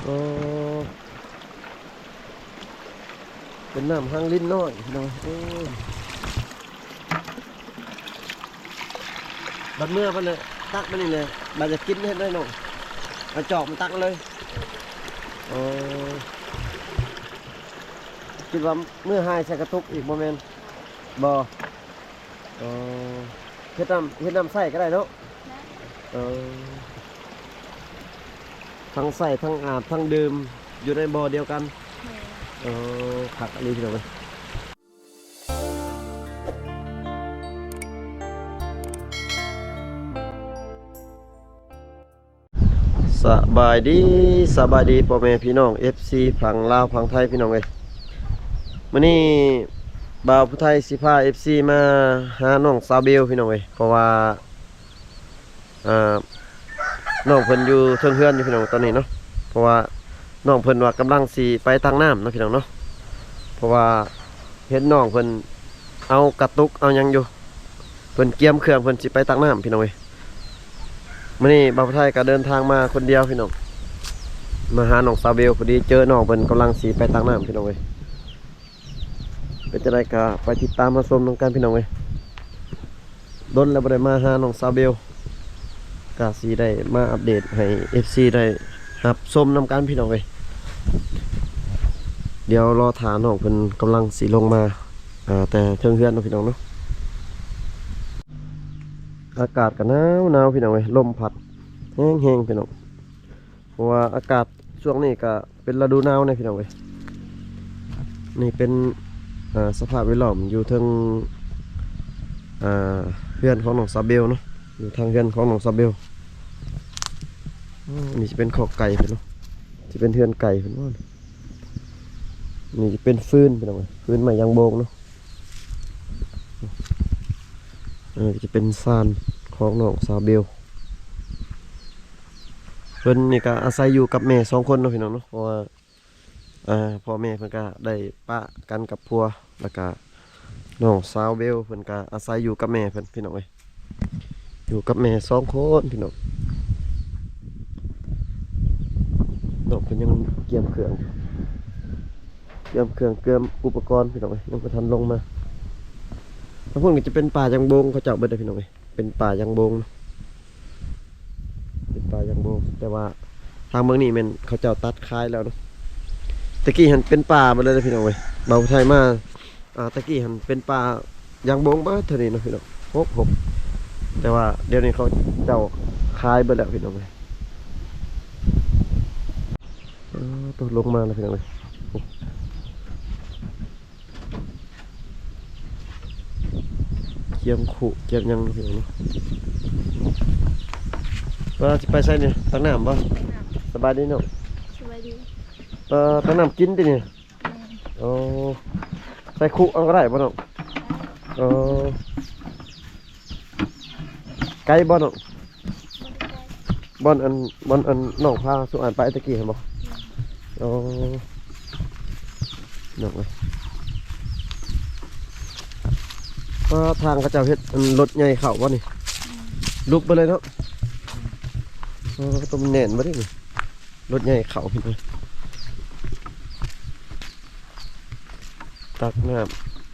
ອໍ ເປັນນ້ຳຮັງລິນນ້ອຍເນາະ. ໂອ້ ບັດເມື່ອບັດນີ້ ຕັກມານີ້ແຫຼະ ບັດຢາກກິນເຮັດໄດ້ນ້ອງ ເອົາຈອກມາຕັກເລີຍ. ອໍ ຄິດວ່າເມືອຫາຍໃສ່ກະຕຸກອີກ ບໍ່ແມ່ນ? ບໍ່. ອໍ ເຮັດນ້ຳ ເຮັດນ້ຳໃຊ້ກໍໄດ້ເນາະ? ໄດ້. ອໍ ທັງໃຊ້ ທັງອາບ ທັງດື່ມ ຢູ່ໃນບໍ່ດຽວກັນ. ແມ່ນ. ອໍ ຄັກອີ່ຫຼີພີ່ນ້ອງເອີຍ. ສະບາຍດີ ສະບາຍດີພໍ່ແມ່ພີ່ນ້ອງ ເອັຟຊີ ຝັ່ງລາວຝັ່ງໄທ ພີ່ນ້ອງເອີຍ. ມື້ນີ້ບ່າວຜູ້ໄທຊິພາ ເອັຟຊີ ມາຫານ້ອງສາວເບວ ພີ່ນ້ອງເອີຍ. ເພາະວ່າ ອ່າ ນ້ອງເພິ່ນຢູ່ເທິງເຮືອນຢູ່ ພີ່ນ້ອງ ຕອນນີ້ເນາະ. ເພາະວ່ານ້ອງເພິ່ນວ່າກຳລັງຊິໄປຕັກນ້ຳເນາະ ພີ່ນ້ອງເນາະ. ເພາະວ່າເຫັນນ້ອງເພິ່ນເອົາກະຕຸກເອົາຫຍັງຢູ່ ເພິ່ນກຽມເຄື່ອງ ເພິ່ນຊິໄປຕັກນ້ຳ ພີ່ນ້ອງເອີຍ. ມື້ນີ້ບ່າວຜູ້ໄທກໍເດີນທາງມາຄົນດຽວ ພີ່ນ້ອງ ມາຫານ້ອງສາວເບວ. ພໍດີເຈີນ້ອງເພິ່ນກຳລັງຊິໄປຕັກນ້ຳ ພີ່ນ້ອງເອີຍ. ເປັນຈັ່ງໃດກໍໄປຕິດຕາມມາຊົມນຳກັນ ພີ່ນ້ອງເອີຍ. ດົນແລ້ວບໍ່ໄດ້ມາຫານ້ອງສາວເບວ ກໍຊິໄດ້ມາອັບເດດໃຫ້ ເອັຟຊີ ໄດ້ຮັບຊົມນຳກັນ ພີ່ນ້ອງເອີຍ. ດຽວລໍຖ້ານ້ອງເພິ່ນກຳລັງຊິລົງມາ ອ່າ ແຕ່ເທິງເຮືອນເນາະ ພີ່ນ້ອງເນາະ. ອາກາດກໍໜາວໆ ພີ່ນ້ອງເອີຍ ລົມພັດແຮງໆ ພີ່ນ້ອງ. ເພາະວ່າອາກາດຊ່ວງນີ້ກໍເປັນລະດູໜາວແດ່ ພີ່ນ້ອງເອີຍ. ນີ້ເປັນ ອ່າ ສະພາບແວດລ້ອມຢູ່ເທິງ ອ່າ ເຮືອນຂອງນ້ອງສາວເບວເນາະ ຢູ່ທາງເຮືອນຂອງນ້ອງສາວເບວ. ໂອ້ ນີ້ຊິເປັນຄອກໄກ່ເພິ່ນເນາະ ຊິເປັນເຮືອນໄກ່ເພິ່ນເນາະ. ນີ້ຊິເປັນຟືນ ພີ່ນ້ອງເອີຍ ຟືນໄມ້ຢາງໂບງເນາະ. ເອີ ຈະເປັນຊານຂອງນ້ອງສາວເບວ. ເພິ່ນນີ້ກໍອາໄສຢູ່ກັບແມ່ສອງຄົນເນາະ ພີ່ນ້ອງເນາະ. ເພາະວ່າ ເອີ ພໍ່ແມ່ເພິ່ນກໍໄດ້ປະກັນກັບຜົວ ແລ້ວກໍນ້ອງສາວເບວເພິ່ນກໍອາໄສຢູ່ກັບແມ່ເພິ່ນ ພີ່ນ້ອງເອີຍ. ຢູ່ກັບແມ່ສອງຄົນ ພີ່ນ້ອງ. ນ້ອງເພິ່ນຍັງກຽມເຄື່ອງ ກຽມເຄື່ອງ ກຽມອຸປະກອນ ພີ່ນ້ອງເອີຍ ຍັງບໍ່ທັນລົງມາ. ທາງພຸ້ນກໍຈະເປັນປ່າຢາງໂບງເຂົາເຈົ້າເບິດເດ້ ພີ່ນ້ອງເອີຍ. ເປັນປ່າຢາງໂບງເນາະ ເປັນປ່າຢາງໂບງ. ແຕ່ວ່າທາງເບື້ອງນີ້ແມ່ນເຂົາເຈົ້າຕັດຂາຍແລ້ວເນາະ. ແຕ່ກີ້ຫັ້ນເປັນປ່າເບິດເລີຍເດ້ ພີ່ນ້ອງເອີຍ. ບ່າວໄທມາ ອ່າ ແຕ່ກີ້ຫັ້ນເປັນປ່າຢາງໂບງເບິດເທົ່ານີ້ເນາະ ພີ່ນ້ອງ. ໂຮກໆ ແຕ່ວ່າດຽວນີ້ເຂົາເຈົ້າຂາຍເບິດແລ້ວ ພີ່ນ້ອງເອີຍ. ເອີ ຕົກລົງມາແລ້ວ ພີ່ນ້ອງເອີຍ. ໂອ້ ກຽມຄຸກຽມຫຍັງ ພີ່ນ້ອງເນາະ. ວ່າຊິໄປໃສນີ້? ຕັກນ້ຳບໍ່? ຕັກນ້ຳ. ສະບາຍດີເນາະ. ສະບາຍດີ. ເອີ ຕັກນ້ຳກິນຕິນີ້? ແມ່ນ. ໂອ້ ໃສ່ຄຸເອົາກໍໄດ້ບໍ່ນ້ອງ? ໄດ້. ໂອ້ ໄກບໍ່ນ້ອງ? ບໍ່ໄດ້ໄກ. ບ່ອນອັນ ບ່ອນອັນນ້ອງພາສຸອານໄປຕະກີ້ຫັ້ນບໍ່? ແມ່ນ. ໂອ້ ນ້ອງເອີຍ ກໍທາງເຂົາເຈົ້າເຮັດອັນລົດໃຫຍ່ເຂົ້າບໍ່ນີ້? ແມ່ນ. ຫຼຸບໄປເລີຍເນາະ. ເອີ ຕົວມັນແໜ້ນບໍ່ນີ້? ລົດໃຫຍ່ເຂົ້າພີ່ນ້ອງ. ຕັກນ້ຳ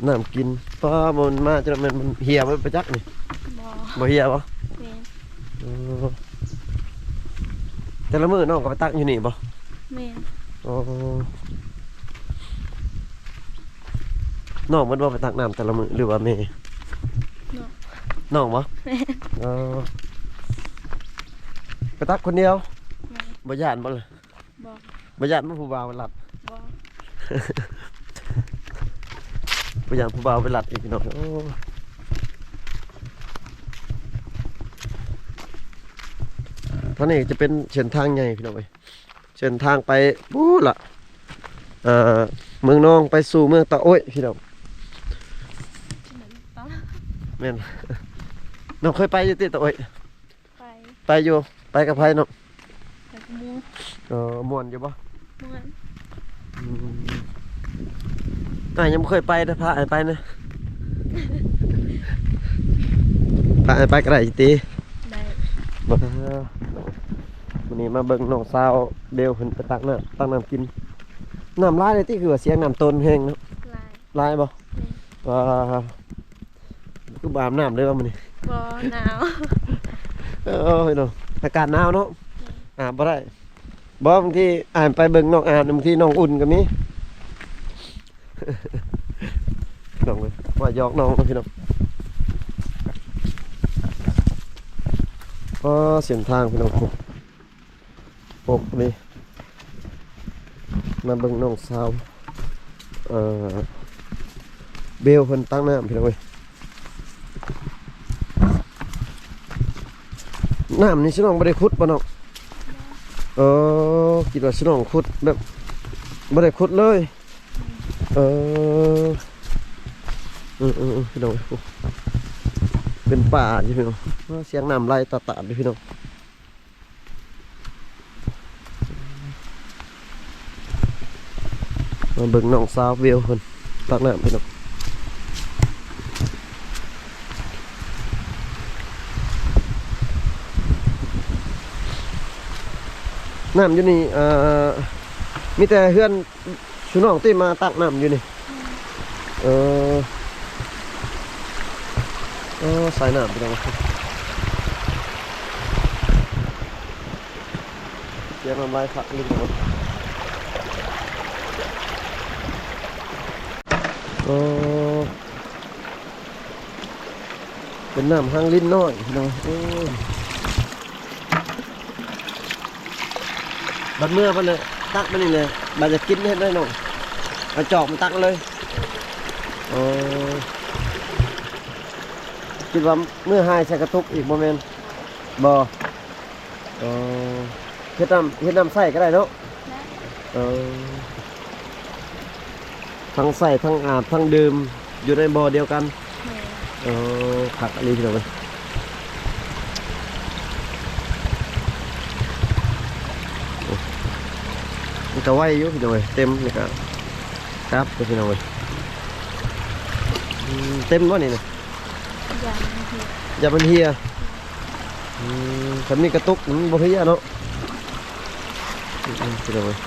ນ້ຳກິນ. ປ້າ ມັນມາຈະແມ່ນມັນເຫ່ຍໄປຈັກນີ້? ບໍ່ ບໍ່ເຫ່ຍບໍ່? ແມ່ນ. ເອີ ແຕ່ລະມື້ນ້ອງກໍໄປຕັກຢູ່ນີ້ບໍ່? ແມ່ນ. ອໍ ນ້ອງເບິດບໍ່ໄປຕັກນ້ຳແຕ່ລະມື້ ຫຼືວ່າແມ່? ນ້ອງ. ນ້ອງບໍ່? ແມ່ນ. ເອີ ໄປຕັກຄົນດຽວ? ແມ່ນ. ບໍ່ຢ້ານບໍ່ລະ? ບໍ່. ບໍ່ຢ້ານບໍ່ ຜູ້ບ່າວລັດ? ບໍ່. ບໍ່ຢ້ານຜູ້ບ່າວໄປລັດອີກ ພີ່ນ້ອງ. ໂອ້ ທາງນີ້ຈະເປັນເສັ້ນທາງໃຫຍ່ ພີ່ນ້ອງເອີຍ ເສັ້ນທາງໄປພຸ້ນລະ ເອີ ເມືອງນອງໄປສູ່ເມືອງຕາໂອ້ຍ ພີ່ນ້ອງ. ແມ່ນ. ນ້ອງເຄີຍໄປຢູ່ຕິຕາໂອ້ຍ? ໄປ. ໄປຢູ່. ໄປກັບໃຜນ້ອງ? ໄປກັບໝູ່. ເອີ ມ່ວນຢູ່ບໍ່? ມ່ວນ. ອືມ ອ້າຍຍັງບໍ່ເຄີຍໄປເດີ ພາອ້າຍໄປນະ. ພາອ້າຍໄປກໍໄດ້ຕິ? ໄດ້. ບໍ່ ນີ້ມາເບິ່ງນ້ອງສາວເບວເພິ່ນໄປຕັກນ້ຳ ຕັກນ້ຳກິນ. ນ້ຳຫຼາຍເລີຍຕິ ຄືວ່າສຽງນ້ຳຕົ້ນແຮງເນາະ. ຫຼາຍ ຫຼາຍບໍ່? ແມ່ນ. ວ່າ ຄືບໍ່ອາບນ້ຳເລີຍວ່າມື້ນີ້? ບໍ່ ໜາວ. ເອີ ເນາະ ອາກາດໜາວເນາະ. ແມ່ນ. ອາບບໍ່ໄດ້. ບໍ່ ບາງທີອາບໄປເບິ່ງນ້ອງອາບ ບາງທີນ້ອງອຸ່ນກໍມີ. ນ້ອງເອີຍ ວ່າຢອກນ້ອງເນາະພີ່ນ້ອງ. ອໍ ເສັ້ນທາງພີ່ນ້ອງ ໂອ້ ປົກນີ້ ມາເບິ່ງນ້ອງສາວ ເອີ ເບວເພິ່ນຕັກນ້ຳພີ່ນ້ອງເອີຍ. ນ້ຳນີ້ຊິນ້ອງບໍ່ໄດ້ຂຸດບໍ່ນ້ອງ? ເອີ ຄິດວ່າຊິນ້ອງຂຸດ ແບບບໍ່ໄດ້ຂຸດເລີຍ. ເອີ ເອີໆໆ ພີ່ນ້ອງ ໂອ້ ເປັນປ່າຢູ່ພີ່ນ້ອງ. ເອີ ສຽງນ້ຳໄຫຼຕາດໆຢູ່ພີ່ນ້ອງ. ມາເບິ່ງນ້ອງສາວເບວເພິ່ນຕັກນ້ຳພີ່ນ້ອງ. ນ້ຳຢູ່ນີ້ ເອີ ມີແຕ່ເຮືອນ ຊຸນ້ອງຕິມາຕັກນ້ຳຢູ່ນີ້. ເອີ ເອີ ສາຍນ້ຳພີ່ນ້ອງ ສຽງນ້ຳໄຫຼຄັກອີ່ຫຼີ. ເອີ ເປັນນ້ຳຮັງລິນນ້ອຍພີ່ນ້ອງ. ໂອ້ຍ ບັດເມື່ອເພິ່ນເລີຍ ຕັກມານີ້ເລີຍ ບັດຢາກກິນເຮັດໄດ້ນ້ອງ ເອົາຈອກມາຕັກເລີຍ. ເອີ ຄິດວ່າເມືອຫາຍໃສ່ກະຕຸກອີກບໍ່ແມ່ນ? ບໍ່. ເອີ ເຮັດນ້ຳ ເຮັດນ້ຳໃຊ້ກໍໄດ້ເນາະ. ໄດ້. ເອີ ທັງໃຊ້ ທັງອາບ ທັງດື່ມ ຢູ່ໃນບໍ່ດຽວກັນ. ແມ່ນ. ເອີ ຄັກອີ່ຫຼີພີ່ນ້ອງເອີຍ. ໂອ້ ມັນກໍໄວຢູ່ພີ່ນ້ອງເອີຍ ເຕັມນີ້ກໍກັບເດີພີ່ນ້ອງເອີຍ. ອືມ ເຕັມບໍ່ນີ້ນະ? ຢ້ານມັນເຫື່ອ ຢ້ານມັນເຫື່ອ. ອືມ ຄັນມີກະຕຸກມັນບໍ່ເຫື່ອເນາະ. ອືມ ພີ່ນ້ອງເອີຍ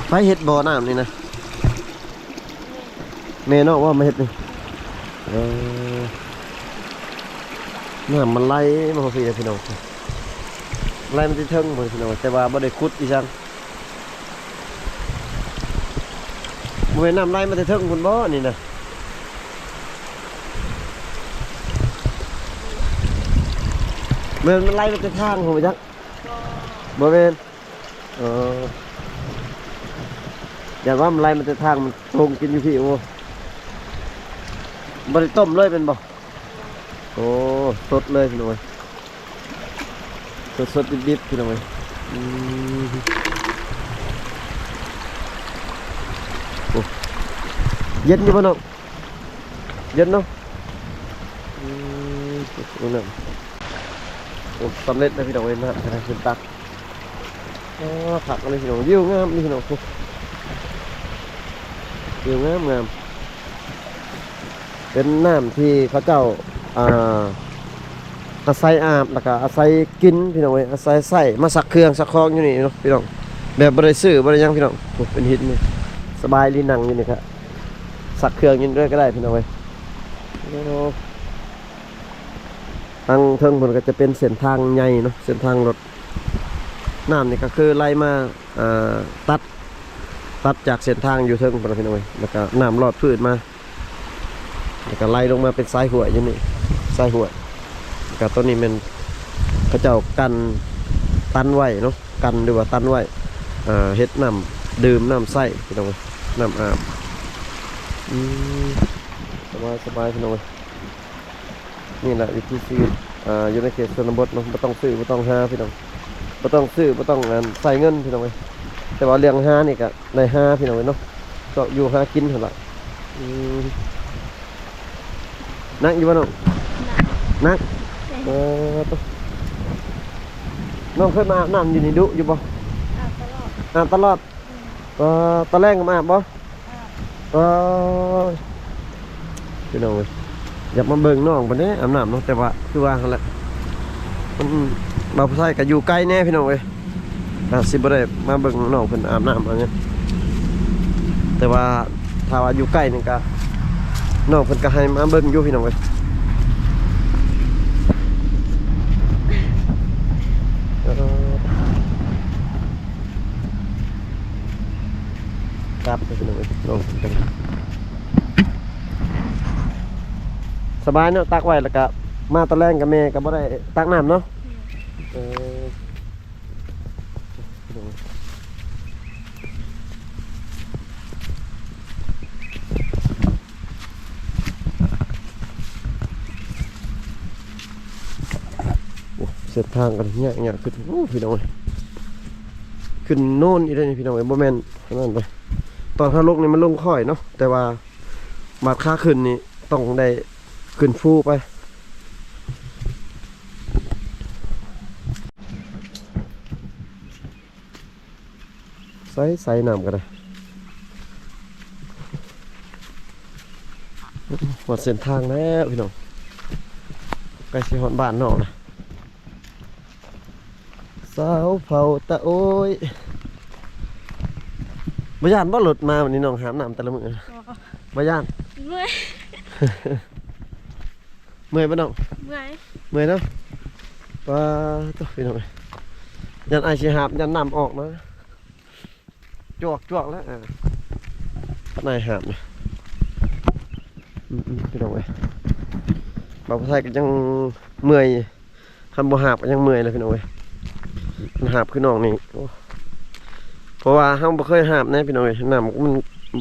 ໃຜເຮັດບໍ່ນ້ຳນີ້ນະ? ແມ່ນ້ອງວ່າມາເຮັດນີ້. ເອີ ນ້ຳມັນໄຫຼມາຮອດພີ້ແລ້ວພີ່ນ້ອງ ໄຫຼມາແຕ່ເທິງພຸ້ນພີ່ນ້ອງ ແຕ່ວ່າບໍ່ໄດ້ຂຸດອີ່ຫຍັງ. ບໍ່ແມ່ນນ້ຳໄຫຼມາແຕ່ເທິງພຸ້ນບໍ່ນີ້ນະ? ແມ່ນມັນໄຫຼມາແຕ່ທາງພຸ້ນບໍ່ຈັກ? ບໍ່ແມ່ນ. ເອີ ຢ້ານວ່າມັນໄຫຼມາແຕ່ທາງ ມັນຕົງກິນຢູ່ພີ້. ໂອ້ ບໍ່ໄດ້ຕົ້ມເລີຍແມ່ນບໍ່? ໂອ້ ສົດເລີຍພີ່ນ້ອງເອີຍ ສົດໆດິບໆ ພີ່ນ້ອງເອີຍ. ອືມ ໂອ້ ເຢັນຢູ່ບໍ່ນ້ອງ? ເຢັນເນາະ. ອືມ ໂອ້ ສຳເລັດແລ້ວພີ່ນ້ອງເອີຍ ນ້ຳກະໄດ້ຂຶ້ນຕັກ. ອໍ ຄັກເລີຍພີ່ນ້ອງ ວິວງາມນີ້ພີ່ນ້ອງ ວິວງາມໆ. ເປັນນ້ຳທີ່ເຂົາເຈົ້າ ອ່າ ອາໄສອາບ ແລ້ວກະອາໄສກິນພີ່ນ້ອງເອີຍ ອາໄສໃຊ້ມາຊັກເຄື່ອງຊັກຂອງຢູ່ນີ້ເນາະພີ່ນ້ອງ ແບບບໍ່ໄດ້ຊື້ບໍ່ໄດ້ຫຍັງພີ່ນ້ອງ. ໂອ້ ເປັນຫີນນີ້ ສະບາຍລີ່ນັ່ງຢູ່ນີ້ກະຊັກເຄື່ອງຢູ່ນີ້ເລີຍກະໄດ້ພີ່ນ້ອງເອີຍ. ໂອ້ ທາງເທິງພຸ້ນກໍຈະເປັນເສັ້ນທາງໃຫຍ່ເນາະ ເສັ້ນທາງລົດ. ນ້ຳນີ້ກໍຄືໄຫຼມາ ເອີ ຕັດ ຕັດຈາກເສັ້ນທາງຢູ່ເທິງພຸ້ນນະພີ່ນ້ອງເອີຍ ແລ້ວກໍນ້ຳລອດພື້ນມາ ແລ້ວກໍໄຫຼລົງມາເປັນສາຍຫ້ວຍຢູ່ນີ້ ສາຍຫ້ວຍ. ແລ້ວກໍຕົວນີ້ແມ່ນເຂົາເຈົ້າກັ້ນ ຕັນໄວ້ເນາະ ກັ້ນ ຫຼືວ່າຕັນໄວ້ ເຮັດນ້ຳດື່ມ ນ້ຳໃຊ້ພີ່ນ້ອງເອີຍ ນ້ຳອາບ. ອືມ ສະບາຍ ສະບາຍພີ່ນ້ອງເອີຍ. ນີ້ແຫຼະວິຖີຊີວິດ ອ່າ ຢູ່ໃນເຂດຊົນນະບົດເນາະ ບໍ່ຕ້ອງຊື້ ບໍ່ຕ້ອງຫາພີ່ນ້ອງ ບໍ່ຕ້ອງຊື້ ບໍ່ຕ້ອງ ອັນ ໃຊ້ເງິນພີ່ນ້ອງເອີຍ. ແຕ່ວ່າເລື່ອງຫານີ້ກະໄດ້ຫາພີ່ນ້ອງເອີຍເນາະ ຊອກຢູ່ຫາກິນຫັ້ນລະ. ອືມ ໜັກຢູ່ບໍ່ນ້ອງ? ໜັກ ໜັກ. ເອີ ນ້ອງເຄີຍມາອາບນ້ຳຢູ່ນີ້ດຸຢູ່ບໍ່? ອາບຕະຫຼອດ ອາບຕະຫຼອດ. ອືມ ເອີ ຕອນແລງກໍມາອາບບໍ່? ອາບ ໂອ້ຍ ພີ່ນ້ອງເອີຍ ຢາກມາເບິ່ງນ້ອງເພິ່ນເດ້ອາບນ້ຳເນາະ ແຕ່ວ່າຄືວ່າຫັ້ນແຫຼະ ມັນ ບ່າວຜູ້ຊາຍກໍຢູ່ໄກແດ່ພີ່ນ້ອງເອີຍ ອາດຊິບໍ່ໄດ້ມາເບິ່ງນ້ອງເພິ່ນອາບນ້ຳອາຫຍັງ ແຕ່ວ່າຖ້າວ່າຢູ່ໃກ້ນີ້ກໍ ນ້ອງເພິ່ນກໍໃຫ້ມາເບິ່ງຢູ່ພີ່ນ້ອງເອີຍ ເອີ ກັບໄປພີ່ນ້ອງເອີຍ ນ້ອງເພິ່ນກໍ ສະບາຍເນາະ ຕັກໄວ້ແລ້ວກະມາຕອນແລງກັບແມ່ກໍບໍ່ໄດ້ຕັກນ້ຳເນາະ ເອີ ໂອ້ ເສັ້ນທາງກໍຍາກໆຂຶ້ນ ໂອ້ ພີ່ນ້ອງເອີຍ ຂຶ້ນໂນນອີກແລ້ວນີ້ພີ່ນ້ອງເອີຍ ບໍ່ແມ່ນອັນນັ້ນເດ້ ຕອນເຮົາລົງນີ້ມັນລົງຄ່ອຍເນາະ ແຕ່ວ່າ ບາດຂາຂຶ້ນນີ້ຕ້ອງໄດ້ຂຶ້ນພູໄປ ໃສໆ ນ້ຳກໍໄດ້ ຮອດເສັ້ນທາງແລ້ວພີ່ນ້ອງ ໃກ້ຊິຮອດບ້ານນ້ອງແລ້ວ. ສາວເຜົ່າຕາໂອ້ຍ ບໍ່ຢ້ານບໍ່ລົດມາວັນນີ້ນ້ອງຫາບນ້ຳແຕ່ລະມື້ ບໍ່ ບໍ່ຢ້ານ ເມື່ອຍ ເມື່ອຍບໍ່ນ້ອງ ເມື່ອຍ ເມື່ອຍເນາະ ປາໂທ້ ພີ່ນ້ອງເອີຍ ຢ້ານອ້າຍຊິຫາບ ຢ້ານນ້ຳອອກນະ ຈວກໆ ແລ້ວ ເອີ ປານອ້າຍຫາບນະ ອືມໆ ພີ່ນ້ອງເອີຍ ບ່າວຜູ້ຊາຍກໍຍັງເມື່ອຍ ຄັນບໍ່ຫາບກໍຍັງເມື່ອຍເລີຍພີ່ນ້ອງເອີຍ ຄັນຫາບຄືນ້ອງນີ້ ໂອ້ ເພາະວ່າເຮົາບໍ່ເຄີຍຫາບນະພີ່ນ້ອງເອີຍ ນ້ຳ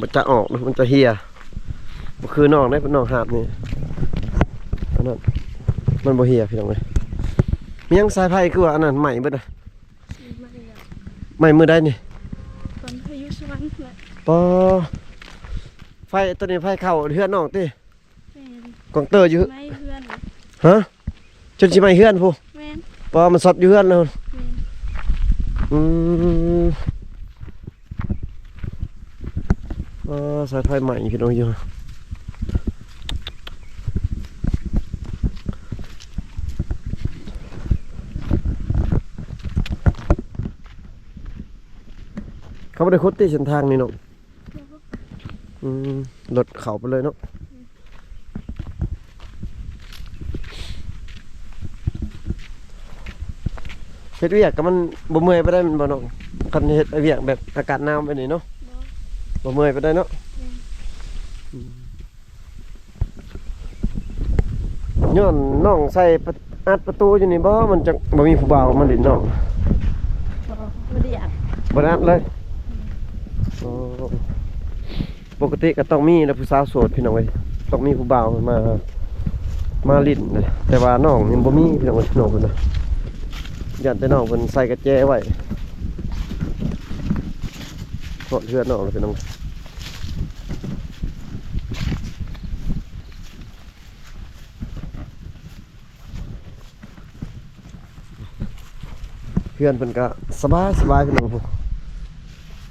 ມັນຈະອອກນະ ມັນຈະເຫ່ຍ ບໍ່ຄືນ້ອງເດ້ ນ້ອງຫາບນີ້ ອັນນັ້ນ ມັນບໍ່ເຫ່ຍພີ່ນ້ອງເອີຍ ມີຫຍັງສາຍໄຟຄືວ່າອັນນັ້ນໄໝ້ເບິດນະ ໄໝ້ມື້ໃດນີ້ ຕອນພາຍຸສະຫວັນແຫຼະ ປໍ ໄຟຕົວນີ້ໄຟເຂົ້າເຮືອນນ້ອງຕິ? ແມ່ນ ກອງເຕີຢູ່ ໄໝ້ເຮືອນ ຮະ ຈົນຊິໄໝ້ເຮືອນພຸ້ນ ແມ່ນ ປາ ມັນຊັອດຢູ່ເຮືອນແລ້ວ ແມ່ນ ອືມ ເອີ ສາຍໄຟໄໝ້ພີ່ນ້ອງ ຢູ່ ເຂົາບໍ່ໄດ້ຂຸດຕິເສັ້ນທາງນີ້ນ້ອງ? ອືມ ລົດເຂົ້າໄປເລີຍເນາະ ເຮັດວຽກກໍມັນບໍ່ເມື່ອຍປານໃດແມ່ນບໍ່ນ້ອງ? ຄັນເຮັດວຽກແບບອາກາດໜາວແບບນີ້ເນາະ ບໍ່ ບໍ່ເມື່ອຍປານໃດເນາະ ແມ່ນ ອືມ ຍ້ອນນ້ອງໃສ່ປະ ອັດປະຕູຢູ່ນີ້ບໍ່? ມັນຈະບໍ່ມີຜູ້ບ່າວມາຫຼິ້ນນ້ອງ? ບໍ່ ບໍ່ໄດ້ອັດ ບໍ່ໄດ້ອັດເລີຍ ອືມ ໂອ້ ປົກກະຕິກໍຕ້ອງມີແຫຼະຜູ້ສາວໂສດພີ່ນ້ອງເອີຍ ຕ້ອງມີຜູ້ບ່າວມາ ມາຫຼິ້ນນະ ແຕ່ວ່ານ້ອງຍັງບໍ່ມີພີ່ນ້ອງເອີຍ ນ້ອງເພິ່ນນະ ຢ້ານແຕ່ນ້ອງເພິ່ນໃສ່ກະແຈໄວ້ ຮອດເຮືອນນ້ອງແລ້ວພີ່ນ້ອງ. ເຮືອນເພິ່ນກະສະບາຍໆ ພີ່ນ້ອງ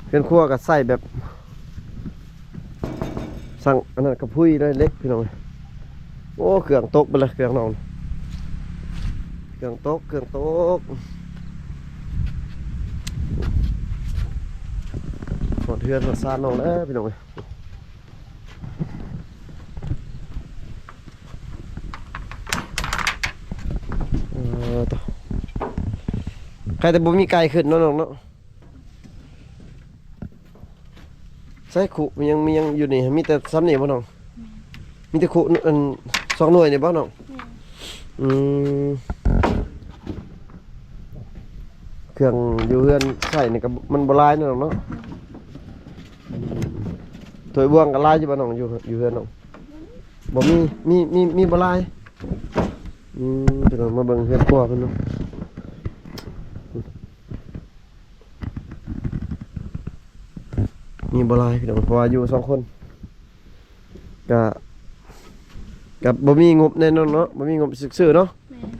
ເຮືອນຄົວກະໃຊ້ແບບ ສັງ ອັນນັ້ນກະພຸ້ຍເລີຍ ເຫຼັກພີ່ນ້ອງເອີຍ ໂອ້ ເຄື່ອງຕົກເບິດລະ ເຄື່ອງນ້ອງ ເຄື່ອງຕົກ ເຄື່ອງຕົກ ຮອດເຮືອນຮອດຊານນ້ອງແລ້ວພີ່ນ້ອງເອີຍ. ເອີ ໂທ້ ໃຄ່ແຕ່ບໍ່ມີໄກ່ຂຶ້ນເນາະນ້ອງເນາະ ໃສ່ຄຸ ມີຫຍັງ ມີຫຍັງຢູ່ນີ້ ມີແຕ່ຊ່ຳນີ້ບໍ່ນ້ອງ? ແມ່ນ ມີແຕ່ຄຸ ອັນ ສອງໜ່ວຍນີ້ບໍ່ນ້ອງ? ແມ່ນ ອືມ ເຄື່ອງຢູ່ເຮືອນໃຊ້ນີ້ກໍມັນບໍ່ຫຼາຍເນາະນ້ອງເນາະ ແມ່ນ ຖ້ວຍບ່ວງກໍຫຼາຍຢູ່ບໍ່ນ້ອງ ຢູ່ ຢູ່ເຮືອນນ້ອງ? ບໍ່ມີ ມີ ມີ ມີບໍ່ຫຼາຍ ອືມ ພີ່ນ້ອງ ມາເບິ່ງເຮືອນຄົວເພິ່ນເນາະ ມີບໍ່ຫຼາຍພີ່ນ້ອງ ເພາະວ່າຢູ່ສອງຄົນ ກະ ກະບໍ່ມີງົບແນ່ນອນເນາະ ບໍ່ມີງົບຊື້ເນາະ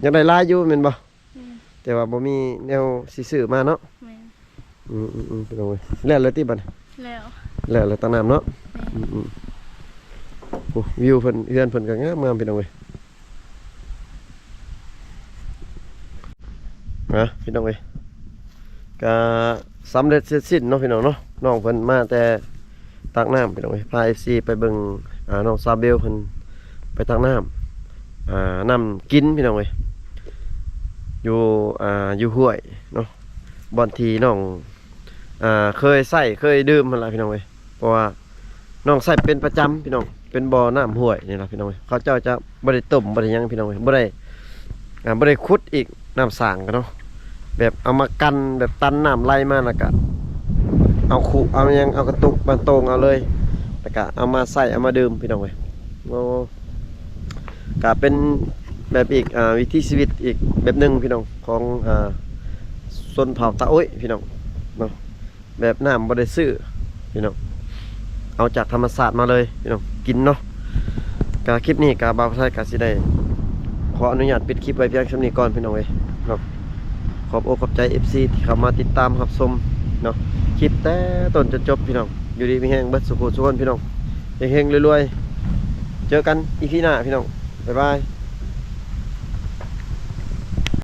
ແມ່ນ ຢາກໄດ້ຫຼາຍຢູ່ແມ່ນບໍ່? ແມ່ນ ແຕ່ວ່າບໍ່ມີແນວຊິຊື້ມາເນາະ ແມ່ນ ອືມໆໆ ພີ່ນ້ອງເອີຍ ແລ້ວແລ້ວຕິບັດນີ້? ແລ້ວ ແລ້ວແລ້ວ ຕັກນ້ຳເນາະ ແມ່ນ ອືມໆ ໂອ້ ວິວເພິ່ນ ເຮືອນເພິ່ນກໍງາມໆ ພີ່ນ້ອງເອີຍ. ນະ ພີ່ນ້ອງເອີຍ ກະສຳເລັດເສັດສິ້ນເນາະ ພີ່ນ້ອງເນາະ. ນ້ອງເພິ່ນມາແຕ່ຕັກນ້ຳ ພີ່ນ້ອງເອີຍ ພາເອັຟຊີໄປເບິ່ງ ອ່າ ນ້ອງຊາເບວເພິ່ນໄປຕັກນ້ຳ ອ່າ ນ້ຳກິນ ພີ່ນ້ອງເອີຍ ຢູ່ ອ່າ ຢູ່ຫ້ວຍເນາະ ບ່ອນທີ່ນ້ອງ ອ່າ ເຄີຍໃຊ້ເຄີຍດື່ມຫັ້ນລະ ພີ່ນ້ອງເອີຍ. ເພາະວ່ານ້ອງໃຊ້ເປັນປະຈຳ ພີ່ນ້ອງ ເປັນບໍ່ນ້ຳຫ້ວຍນີ້ລະ ພີ່ນ້ອງເອີຍ. ເຂົາເຈົ້າຈະບໍ່ໄດ້ຕົ້ມ ບໍ່ໄດ້ຫຍັງ ພີ່ນ້ອງເອີຍ ບໍ່ໄດ້ ອ່າ ບໍ່ໄດ້ຂຸດອີກ ນ້ຳສ້າງກໍເນາະ ແບບເອົາມາກັ່ນ ແບບຕັນນ້ຳໄຫຼມາ ແລ້ວກະເອົາຄຸ ເອົາຫຍັງ ເອົາກະຕຸກມາໂຕ່ງເອົາເລີຍ ແລ້ວກະເອົາມາໃຊ້ ເອົາມາດື່ມ ພີ່ນ້ອງເອີຍ. ໂອ້ ກະເປັນແບບອີກ ອ່າ ວິຖີຊີວິດອີກແບບໜຶ່ງ ພີ່ນ້ອງ ຂອງ ອ່າ ຊົນເຜົ່າຕາໂອ້ຍ ພີ່ນ້ອງເນາະ. ແບບນ້ຳບໍ່ໄດ້ຊື້ ພີ່ນ້ອງ ເອົາຈາກທຳມະຊາດມາເລີຍ ພີ່ນ້ອງ ກິນເນາະ. ກະຄລິບນີ້ກະບ່າວໄທກະຊິໄດ້ຂໍອະນຸຍາດປິດຄລິບໄວ້ພຽງສ່ຳນີ້ກ່ອນ ພີ່ນ້ອງເອີຍເນາະ. ຂອບອົກຂອບໃຈເອັຟຊີທີ່ເຂົ້າມາຕິດຕາມຮັບຊົມເນາະ ຄລິບແຕ່ຕົ້ນຈົນຈົບ ພີ່ນ້ອງ. ຢູ່ດີມີແຮງເບິດສູ່ຜູ້ສູ່ຄົນ ພີ່ນ້ອງ ເຮັງໆ ລວຍໆ. ເຈີກັນອີພີໜ້າ ພີ່ນ້ອງ ບາຍບາຍ.